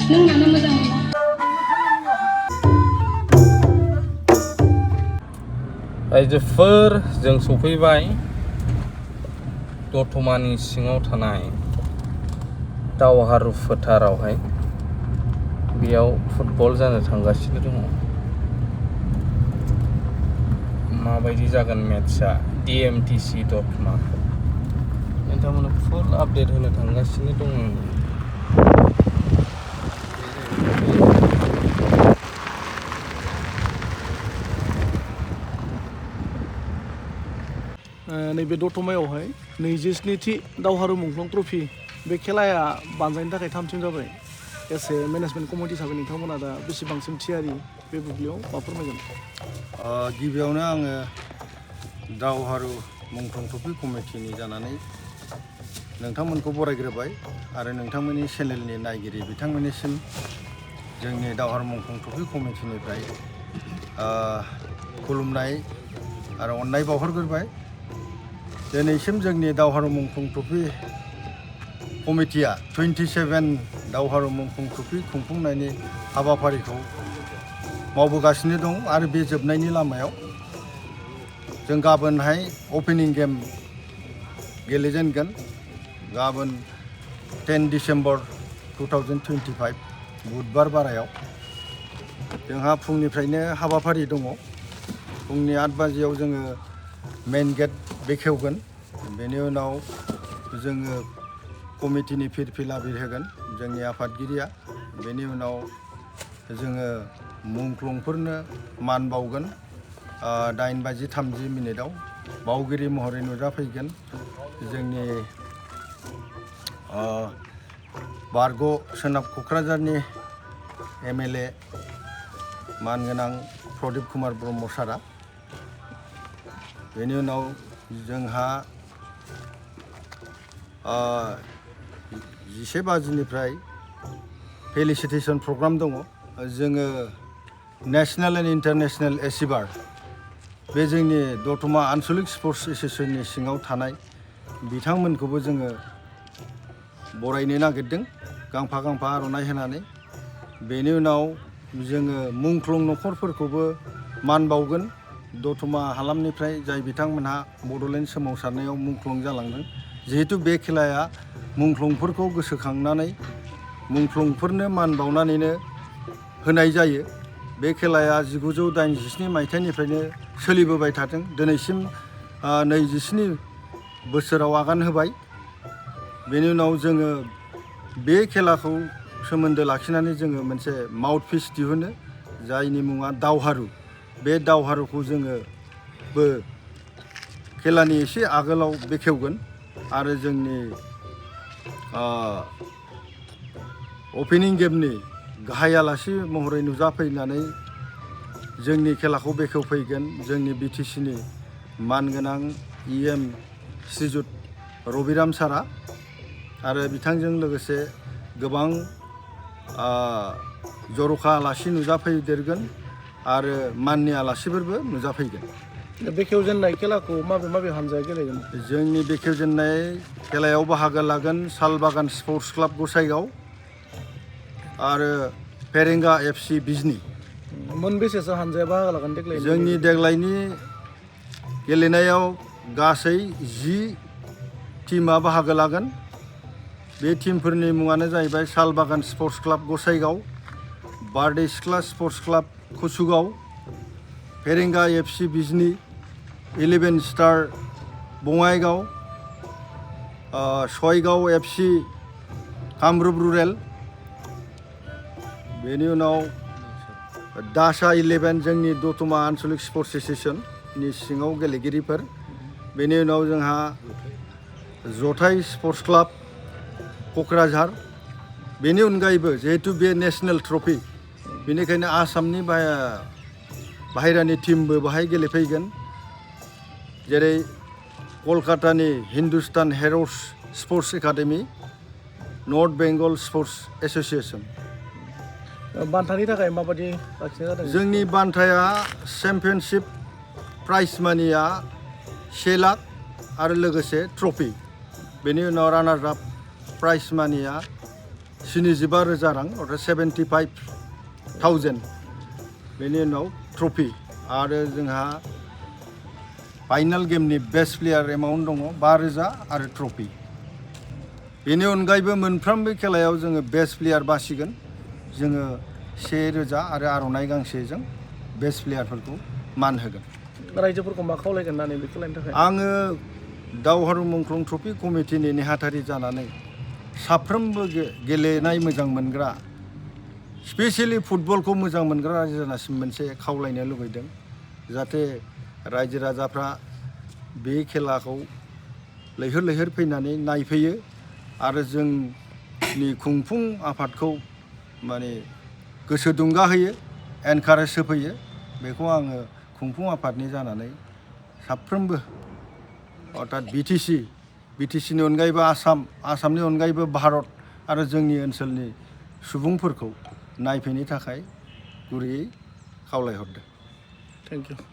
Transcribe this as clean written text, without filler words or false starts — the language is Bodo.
नों मानो मोजां मोना? रायजोफोर जों सफैबाय दतमानि सिङाव थानाय दावहारु फोथारावहाय। बेयाव फुटबल जानो थांगासिनो दङ। माबायदि जागोन मेट्सआ DMTC दतमा नोंथांमोननो फुल आपडेट होनो थांगासिनो दङ। नैबे दतमायावहाय 27थि दावहारु मुंख्लं ट्रफि बे खेलाया बानजायनो थाखाय थामथिम जाबाय। एसे मेनेजमेन्ट कमिटि हिसाबै नोंथांमोना दा बेसेबांसिम थियारि बे बुब्लियाव मा फोरमायगोन? गिबियावनो आङो दावहारु मुंख्लं ट्रफि कमिटिनि जानानै नोंथांमोनखौ बरायग्रोबाय आरो नोंथांमोननि चेनेलनि नायगिरि बिथांमोननिसिम जोंनि दावहारु मुंख्लं ट्रफि कमिटिनिफ्राय खुलुमनाय आरो अननाय बावहरग्रोबाय। दिनैसिम जोंनि दावहारु मुंख्लं ट्रफि कमिटिया 27 दावहारु मुंख्लं ट्रफि खुंफुंनायनि हाबाफारिखौ मावबोगासिनो दं आरो बे जोबनायनि लामायाव। जों गाबोनहाय अपेनिं गेम गेलेजेनगोन। गाबोन 10 डिसेम्बर 2025 बुधबार बारायाव जोंहा फुंनिफ्रायनो हाबाफारि दङ। फुंनि 8 बाजियाव जोङो मेइन गेट बेखेवगोन। बेनि उनाव जोङो कमिटिनि फिरफिला बिरहोगोन जोंनि आफादगिरिया। बेनि उनाव जोङो मुंख्लंफोरनो मान बावगोन। 8:30 बावगिरि महरै नुजाफैगोन जोंनि बारग' सोनाब क'क्राझारनि MLA मानगोनां प्रदीप कुमार ब्रह्म सारा। बेनि उनाव जोंहा 11 बाजिनिफ्राय फेलिसिटेसन प्रग्राम दङ। जोङो नेशनेल एन्ड इन्टारनेशनेल एचिभार बे जोंनि दतमा आन्चलिक स्पर्ट्स एस'सिएशननि सिङाव थानाय बिथांमोनखौबो जोङो बरायनो नागिरदों गांफा गांफा आर'नाइ होनानै। बेनि उनाव जोङो मुंख्लं न'खरफोरखौबो मान बावगोन दतमा हालामनिफ्राय जाय बिथांमोनहा बड'लेण्ड सोमावसारनायाव मुंख्लं जालांदों। जिहेतु बे खेलाया मुंख्लंफोरखौ गोसोखांनानै मुंख्लंफोरनो मान बावनानैनो होनाय जायो। बे खेलाया 1987 मायथाइनिफ्रायनो सोलिबोबाय थादों। दिनैसिम 27 बोसोराव आगान होबाय। बेनि उनाव जोङो बे खेलाखौ सोमोन्दो लाखिनानै जोङो मोनसे माउथपिस दिहुनो जायनि मुङा दावहारु। बे दावहारुखौ जोङोबो खेलानि एसे आगोलाव बेखेवगोन आरो जोंनि अपेनिं गेमनि गाहाय आलासि महरै नुजाफैनानै जोंनि खेलाखौ बेखेवफैगोन जोंनि BTCनि मानगोनां EM श्रीजुत रबिराम सारा आरो बिथांजों लोगोसे गोबां जर'खा आलासि नुजाफैदेरगोन आरो माननि आलासिफोरबो नुजाफैगोन। बेखेवजेननाय खेलाखौ माबे माबे हानजाया गेलेगोन? जोंनि बेखेवजेननाय खेलायाव बाहागो लागोन सालबागान स्पर्ट्स क्लाब गसाइगाव आरो फेरेंगा FC बिजनि। मोनबेसेसो हानजाया बाहागो लागोन देग्लाय? जोंनि देग्लायनि गेलेनायाव गासै 10 टीमा बाहागो लागोन। बे टीमफोरनि मुङानो जाहैबाय सालबागान स्पर्ट्स क्लाब गसाइगाव, बारदै सिख्ला स्पर्ट्स क्लाब कुसुगाव, फेरेंगा FC बिजनि, 11 star Bongaigaon, Chaygaon FC Kamrup rural. बेनि उनाव दासा 11 जोंनि दतमा आन्चलिक स्पर्ट्स एस'सिएशननि सिङाव गेलेगिरिफोर। बेनि उनाव जोंहा जथाइ स्पर्ट्स क्लाब क'क्राझार। बेनि अनगायैबो जिहेतु बे नेशनेल ट्रफि बेनिखायनो आसामनि बाहेरानि टीमबो बाहाय गेलेफैगोन जेरै कलकातानि Hindustan heroes sports academy, north Bengal sports association. बान्थानि थाखाय माबायदि लाखिनाय जादों? जोंनि बान्थाया चेम्पियनशिप प्राइज मानिया 1 लाख आरो लोगोसे ट्रफि। बेनि उनाव रानार आप प्राइज मानिया 75,000 रां अर्थात 75,000 बेनि उनाव ट्रफि आरो जोंहा फाइनाल गेमनि बेस्ट प्लेयार एमाउन्ट दङ 5,000 आरो ट्रफि बेनि अनगायैबो मोनफ्रोमबो खेलायाव जोङो बेस्ट प्लेयार बासिगोन जोङो 1,000 आरो आर'नाइ गांसेजों बेस्ट प्लेयारफोरखौ मान होगोन रायजोफोरखौ मा खावलायगोन होननानै बे खेलानि थाखाय आङो दावहारु मुंख्लं ट्रफि कमिटिनि नेहाथारि जानानै साफ्रोमबो गेलेनाय मोजां मोनग्रा स्पेसियेलि फुटबलखौ मोजां मोनग्रा रायजो जानासिम मोनसे खावलायनो लुबैदों जाहाथे रायजो राजाफ्रा बे खेलाखौ लैहोर लैहोर फैनानै नायफैयो आरो जोंनि खुंफुं आफादखौ माने गोसो दुंगा होयो एनकारेज होफैयो बेखौ आङो खुंफुं आफादनि जानानै साफ्रोमबो अर्थात बिटिसिनि अनगायैबो आसामनि अनगायैबो भारत आरो जोंनि ओनसोलनि सुबुंफोरखौ नायफैनो थाखाय गुरैयै खावलायहरदों थेंक इउ